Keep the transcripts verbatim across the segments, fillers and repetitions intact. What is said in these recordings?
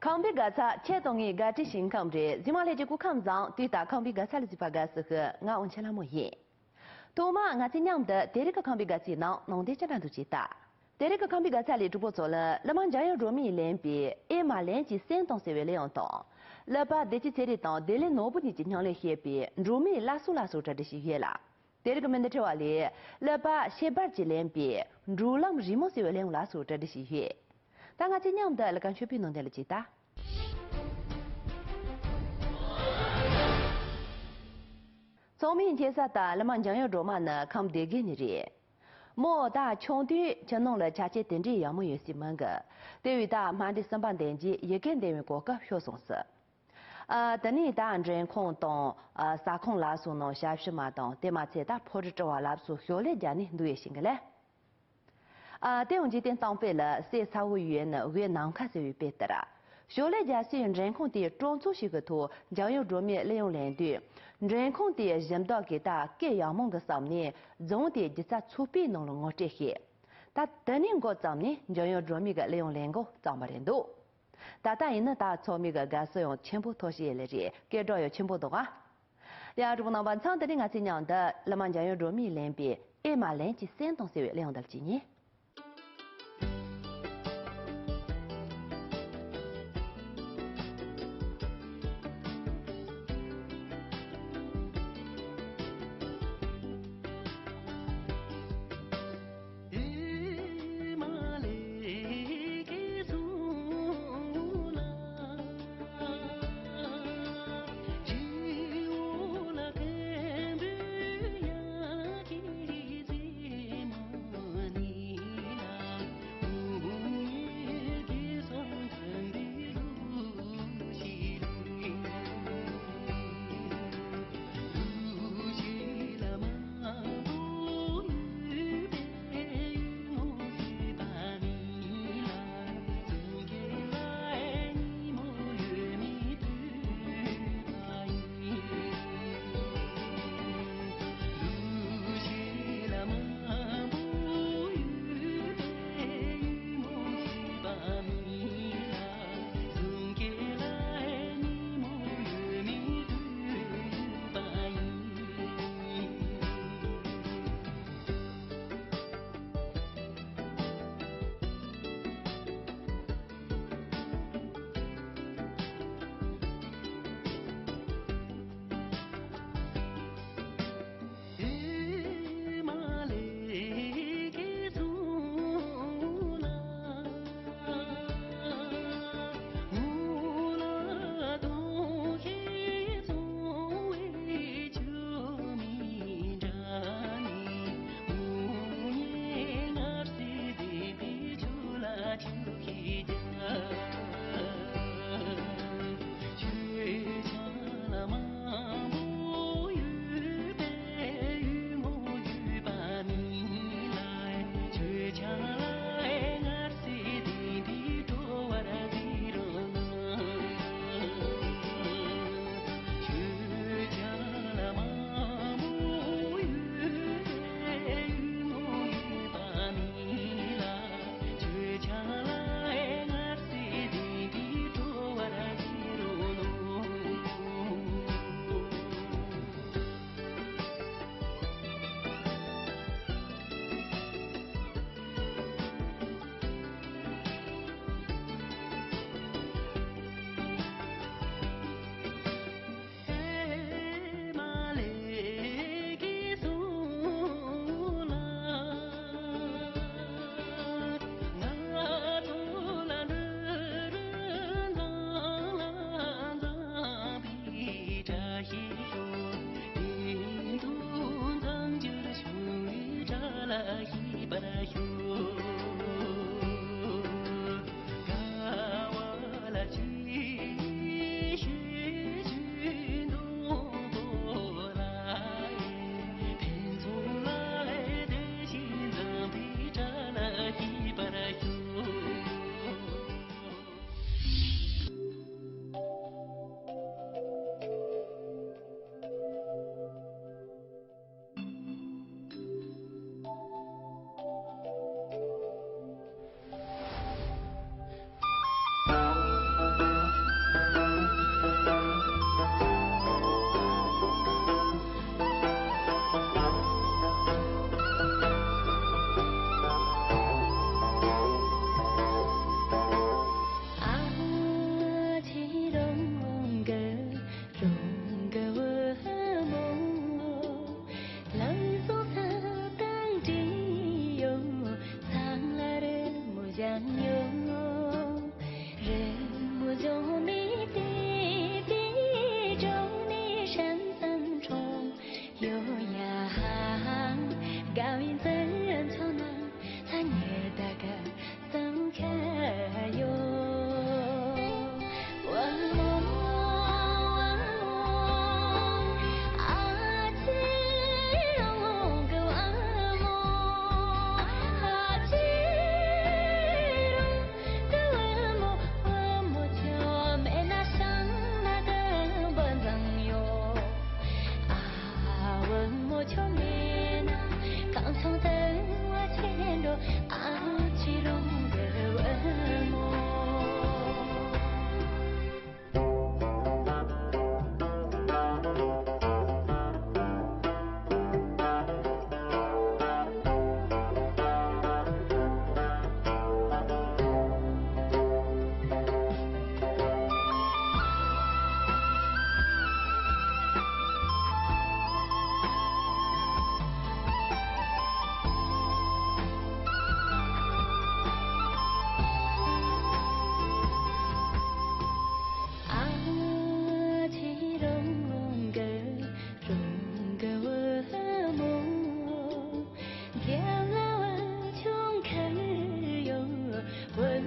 ཁམས་པའི་དགའ་ཚལ་ཁྱེད་དང་ངའི་དགའ་སྤྲོའི་ཞིང་ཁམས་རེད། གཟིགས་མོ་ལྷན་རྒྱས་སྐུ་ཁམས་བཟང་། དུས་ལྟར་ཁམས་པའི་དགའ་ཚལ་ལ་གཟིགས་པར་དགའ་བསུ་ཞུ། ང་དབང་ཆེན་ལྷ་མོ་ཡིན། ཐོག་མར་ང་ཚོས་མཉམ་དུ་དེ་རིང་གི་ཁམས་པའི་དགའ་ཚལ་ནང་སྣང་དོན་ཅི་འདྲ་འདུག་ཅེས་ལྟ། དེ་རིང་གི་ཁམས་པའི་དགའ་ཚལ་ལས་གྲོགས་པོ་ཚོ་ལ་གླུ་མ་འཇམ་དབྱངས་སྒྲོལ་མས་ལེན་པའི་ཨེ་མ་ལན་གྱིས་གསན་དང་ཟེར་བའི་གླུ་དབྱངས་དང་། གླུ་པ་བདེ་སྐྱིད་ཚེ་རིང་དང་བདེ་ལེགས་ནོར་བུ་གཉིས་ཀྱིས་མཉམ་ལས་བྱས་པའི་འབྲུག་མིའི་བླ་སྲོག་ལ་སོགས་གྲ་སྒྲིག་བྱས་ཡོད་ལ། དེ་རིང་གི་མི་འདི་ཁྲི་བ་ལས་གླུ་པ་ཤེས་འབར་གྱིས་ལེན་པའི་འབྲུག་ལམ་རིང་མོ་ཟེར་བའི་གླུ་དབྱངས་ལ་སོགས་གྲ་སྒྲིག་བྱས་ཡོད། ད་ང་ཚོས་མཉམ་དུ་གླུ་ཁ་མཆོད་པའི་ནང་དོན་ལ་གཅིག་ལྟ། ཚང་མས་མཁྱེན་གསལ་ལྟར་གླུ་མ་འཇམ་དབྱངས་སྒྲོལ་མ་ནི་ཁམས་སྡེ་དགེ་ནས་རེད། མོ་ད་ཆུང་དུས་ཁྱིམ་ནང་ལ་ཆ་རྐྱེན་དེ་འདྲའི་ཡག་མོ་ཡོད་སྲིད་མིན་གི། དེ་བས་ད་སྨ་འབྲིང་གསུམ་པ་འདེམས་རྗེས་ཡི་གེ་འདེམས་པའི་གོ་སྐབས་ཤོར་སོང་ཟིག། ཨ། དེ་ནས་ད་མགྲོན་ཁང་དང་། ཨ། ཟ་ཁང་ལ་སོགས་ནང་ཞབས་ཕྱི་མ་དང་། དེ་མ་ཚད་ད་ཕོ་རུ་དྲི་བ་ལ་སོགས་ཞོར་ལས་རྒྱག་ནས་འདུག་ཡོད་ཤིང་གི་ལས། ཨ། དེ་ཡང་འཇིག་རྟེན་གཏམ་དཔེ་ལ་བསེ་ཚ་བོའི་ཡུལ་ནི་དབུས་ནམ་མཁའ་ཟེར་བའི་དཔེ་ལྟར། ཞོར་ལས་རྒྱག་སའི་མགྲོན་ཁང་དེའི་སྤྲོ་ཚོགས་ཤིག་གི་ཐོག་འཇམ་དབྱངས་སྒྲོལ་མས་གླུ་དབྱངས་ལེན་དུས། མགྲོན་ཁང་དེའི་གཞི་བདག་གིས་ད་སྐད་ཡག་མོ་གི་བསམ་ནས་རྫོང་དེའི་སྒྱུ་རྩལ་ཚོགས་པའི་ནང་ལ་ངོ་སྤྲོད་བྱས། ད་དེ་ནས་འགོ་བརྩམས་ནས་འཇམ་དབྱངས་སྒྲོལ་མས་གི་གླུ་དབྱངས་ལེན་འགོ་བརྩམས་པ་རེད་འདུག། ད་ལྟ་ཡིན་ན་ད་ཚོགས་མི་གི་དགའ་བསུ་ཡང་ཆེན་པོ་ཐོག་ཞིག་ཡིན་ལེ་རེད། སྐད་གྲགས་ཡང་ཆེན་པོ་འདུག་ཨ། ཡ། གྲོགས་པོ་རྣམ་པ། མཚམས་འདི་ནས་ང་ཚོས་མཉམ་དུ་གླུ་མ་འཇམ་དབྱངས་སྒྲོལ་མས་ལེན་པའི་ཨེ་མ་ལན་གྱིས་གསན་དང་ཟེར་བའི་གླུ་དབྱངས་འདི་ལ་གཅིག་ཉན།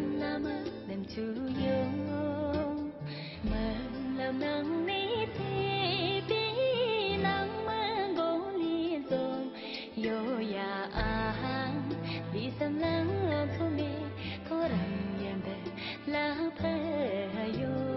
བླ་མ་རྣམས་ཚུར་ཡོང་། སྨོན་ལམ་གནང་ནས་ཐེག་པའི་ལམ་མགོ་ལས་འཛོམས་ཡོད་ཡ། ཨ་ཧ། འདི་ཙམ་ལ་ཐོགས་མེད་ཁོ་རང་ཡན་དུ་ལ་ཕར་ཡོང་།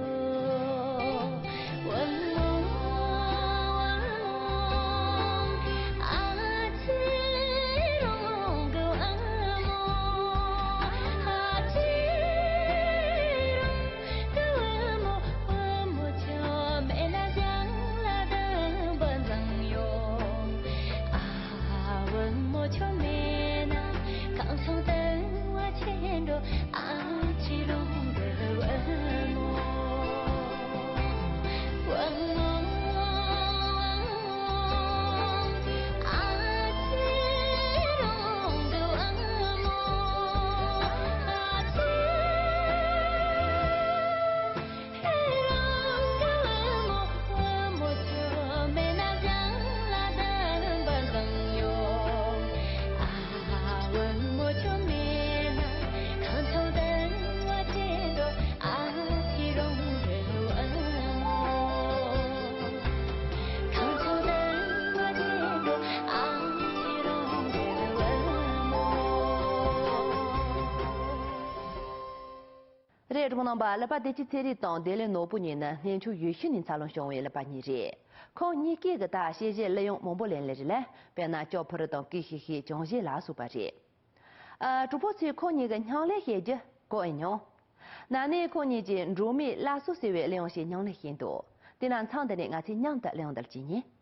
རེད། གྲོགས་རྣམ་པ། ཀླད་པ་བདེ་སྐྱིད་ཚེ་རིང་དང་བདེ་ལེགས་ནོར་བུ་གཉིས་ནི་གནས་མཆོག་ཡུལ་ཤུལ་ནས་འཚར་ལོངས་བྱུང་བའི་ཀླད་པ་གཉིས་རེད། ཁོང་གཉིས་ཀས་ཀྱི་ད་ཤེས་བྱའི་གླུ་དབྱངས་མང་པོ་ལེན་ལེ་རེད་ལ། དཔེར་ན་ཅོ་ཕུ་རུ་དང་ཀི་ཤི་ཤི་ཅོང་ཞེ་ལ་སོགས་པ་རེད། ཨ། གྲོགས་པོ་ཚོས་ཁོང་གཉིས་ཀྱི་སྙིང་ལས་བཤད་རྒྱུ་གོ་ཨེ་མྱོང་། ན་ནིང་ཁོང་གཉིས་ཀྱིས་འབྲུག་མིའི་བླ་སྲོག་ཟེར་བའི་གླུ་དབྱངས་ཤིག་སྙིང་ལས་བཤད་འདུག་དེ་ན་མཚམས་འདི་ནས་ང་ཚོས་མཉམ་དུ་གླུ་དབྱངས་འདི་ལ་གཅིག་ཉན།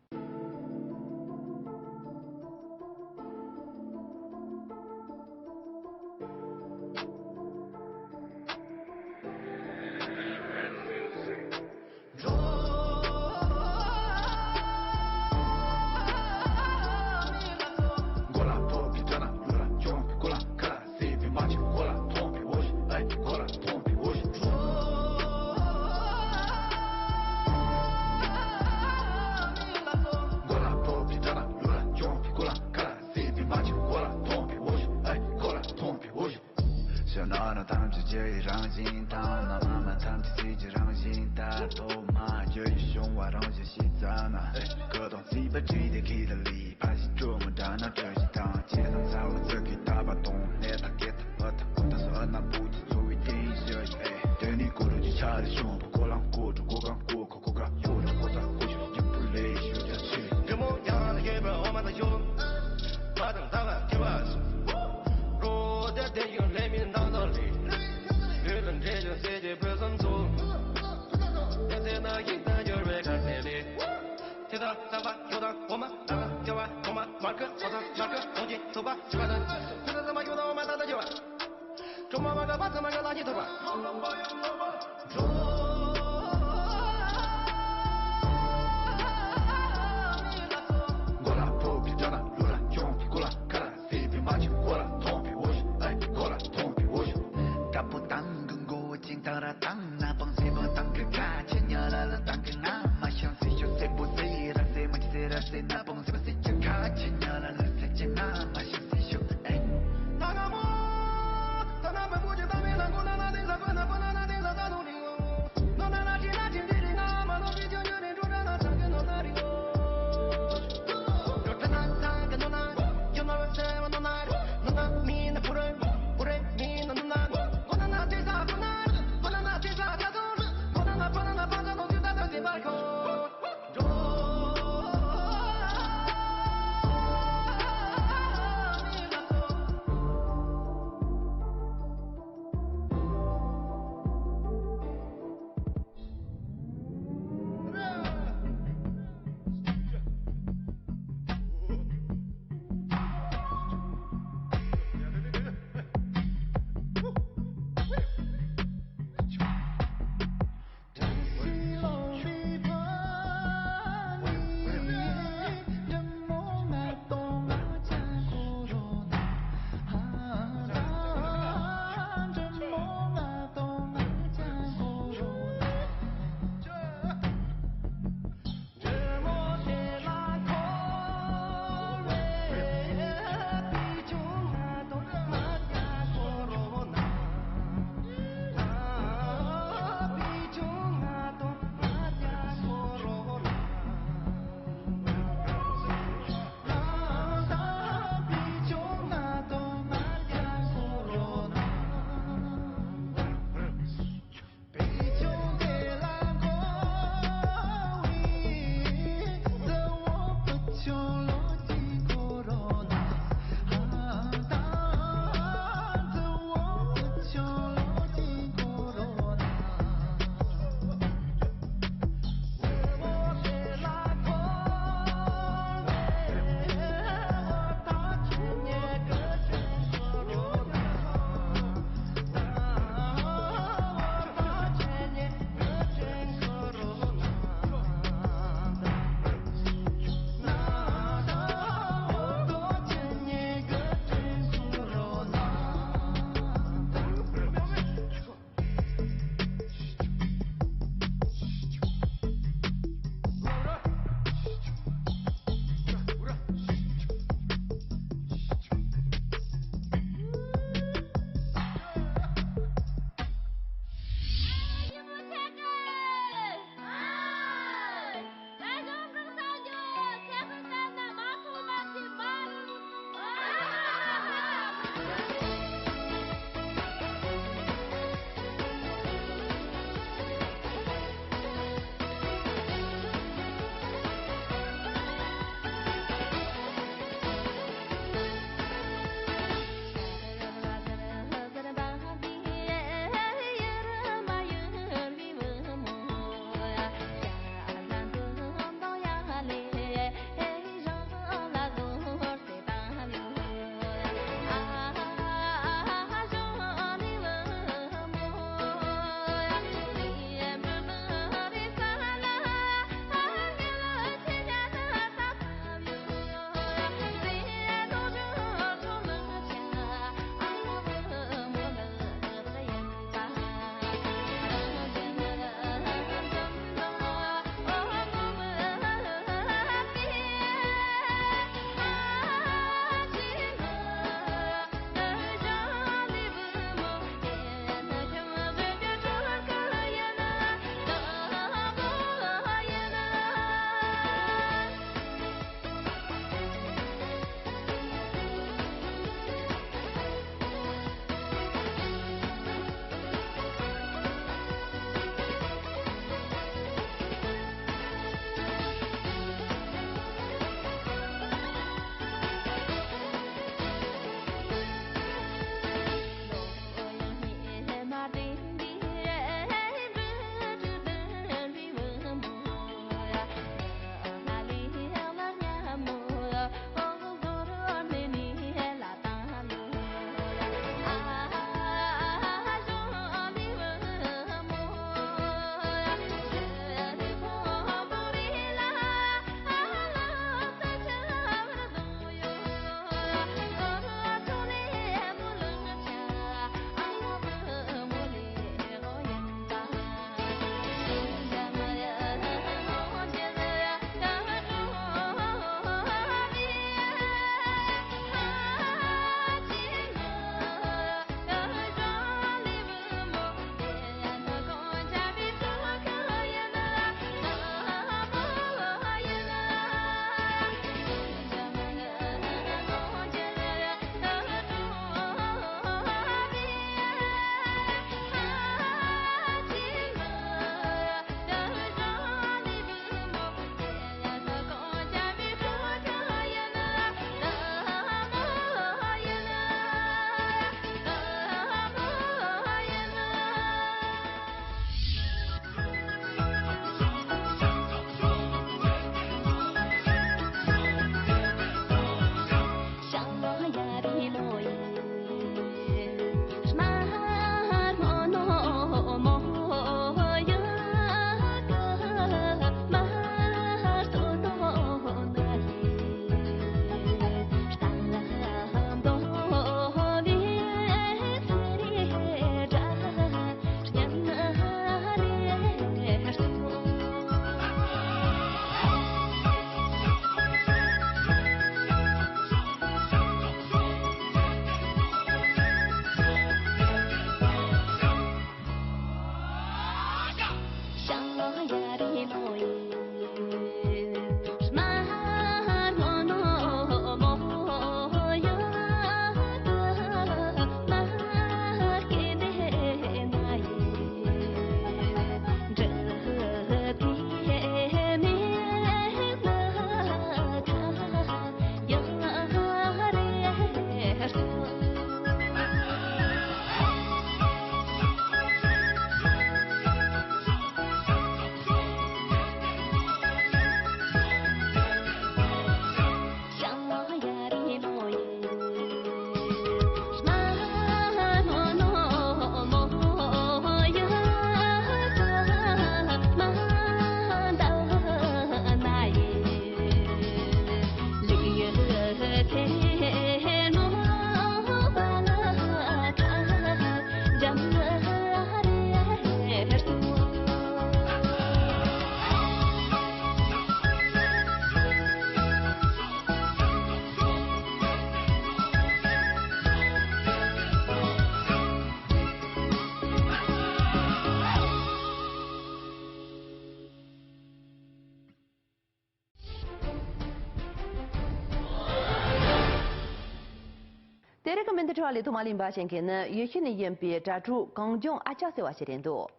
དེ་རིང་གི་མི་འདི་ཁྲི་བ་ལས་ཐོག་མ་ལིང་འབའ་ཞེང་མཁན་ནི་ཡུལ་ཤུལ་ནས་ཡིན་པའི་དྲ་གྲོགས་གངས་ལྗོངས་ཨ་ཅག་ཟེར་བ་ཞིག་རེད་འདུག་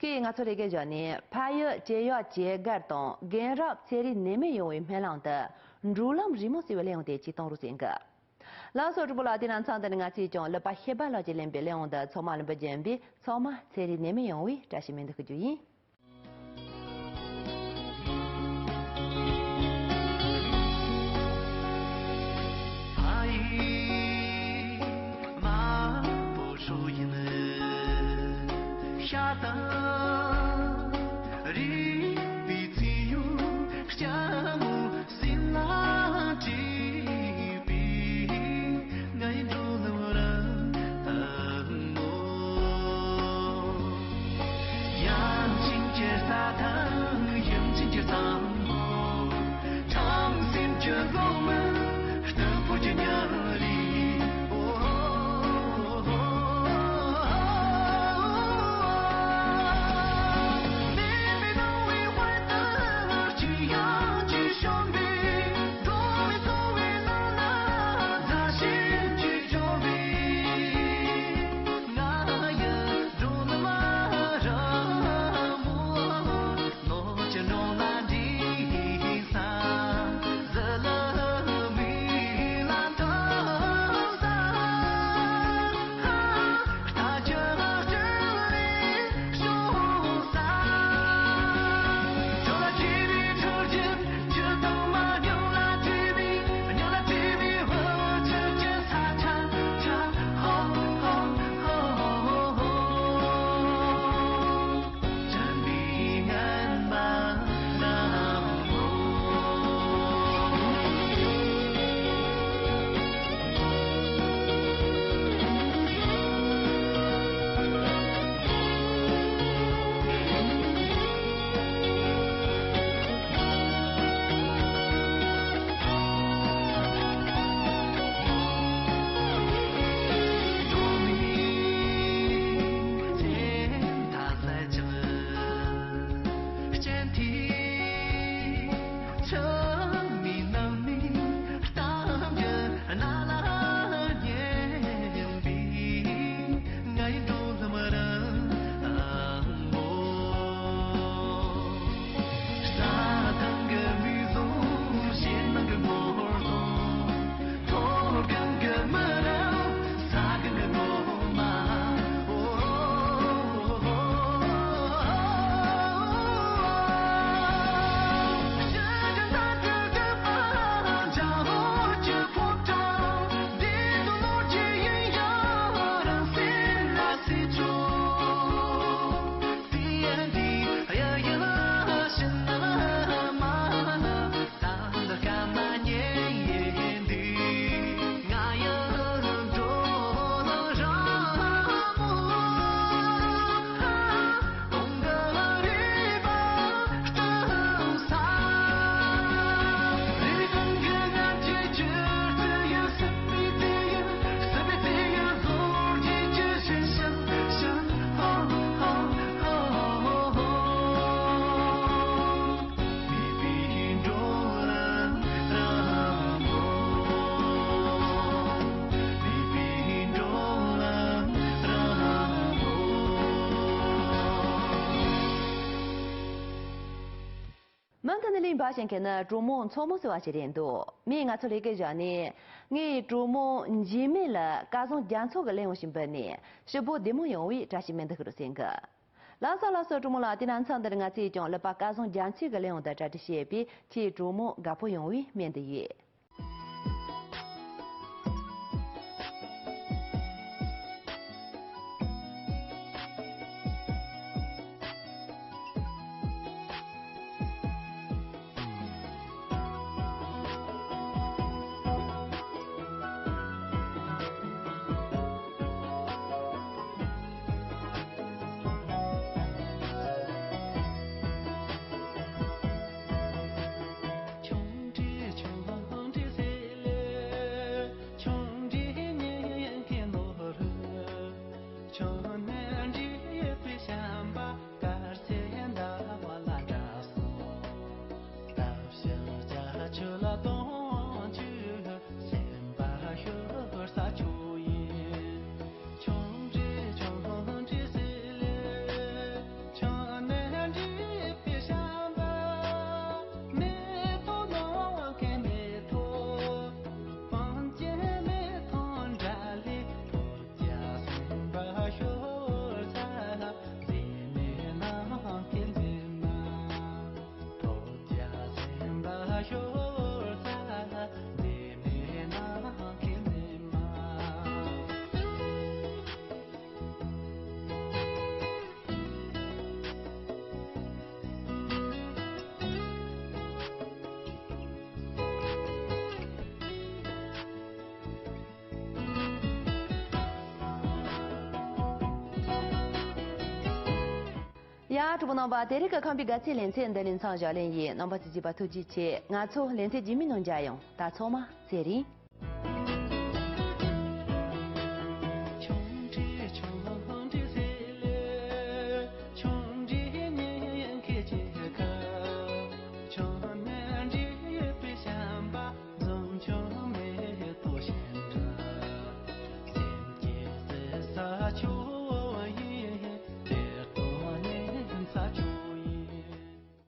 ཁོས་ང་ཚོ་ལས་ཀའི་བཞག་ནས་ཕ་ཡུལ་བྱེས་ཡོད་བྱེས་སྒར་དང་རྒན་རབས་ཚེ་རིང་ནད་མེད་ཡོང་བའི་སྨོན་ལམ་དུ་འགྲོ་ལམ་རིང་མོ་ཟེར་བའི་གླེང་བ་དེ་ཅིག་གཏོང་རོགས་ཟེར་གི། ལགས་སོ་གྲོགས་པོ་ལགས། དེ་ན་མཚམས་འདི་ནས་ང་ཚོས་ཀྱང་ཀླད་པ་ཤེས་པ་ལགས་ཀྱིས་ལེན་པའི་གླེང་བ་འདི་ཚང་མ་ལ་འབུལ་རྒྱུ་ཡིན་པས་ཚང་མ་ཚེ་རིང་ནད་མེད་ཡོང་བའི་བཀྲ་ཤིས་སྨོན་འདུན་ཞུ་རྒྱུ་ཡིན། མུ་མཐུད་ནས་གླེང་བ་བྱེད་མཁན་ནི་གྲོགས་མོ་མཚོ་མོ་ཟེར་བ་ཞིག་རེད་འདུག་མོས་ང་ཚོ་ལས་ཀའི་བཞག་ནས་ངའི་གྲོགས་མོ་འཇིགས་མེད་ལ་སྐལ་བཟང་རྒྱ་མཚོ་གི་གླེང་བ་ཞིག་འབུལ་ནས་ཞེ་པོ་བདེ་མོ་ཡོང་བའི་བཀྲ་ཤིས་སྨོན་འདུན་ཞུ་རོགས་ཟེར་གི། ལགས་སོ་ལགས་སོ་གྲོགས་མོ་ལགས། དེ་ན་མཚམས་འདིར་ང་ཚོས་ཀྱང་ཀླད་པ་སྐལ་བཟང་རྒྱ་མཚོའི་གི་གླེང་བ་འདི་གྲ་སྒྲིག་བྱས་པས་ཁྱེད་གྲོགས་མོ་དགའ་པོ་ཡོང་བའི་སྨོན་འདུན་ཡོད། ཡ། གྲོགས་པོ་རྣམ་པ། དེ་རིང་གི་ཁམས་པའི་དགའ་ཚལ་ལེ་ཚན་འདི་ནས་མཚམས་བཞག་ལེ་ཡིན། རྣམ་པ་ཚོས་གཟིགས་པར་ཐུགས་རྗེ་ཆེ། ང་ཚོ་ལེ་ཚན་རྗེས་མའི་ནང་མཇལ་ཡོང་། ད་ཚང་མ་ཚེ་རིང་།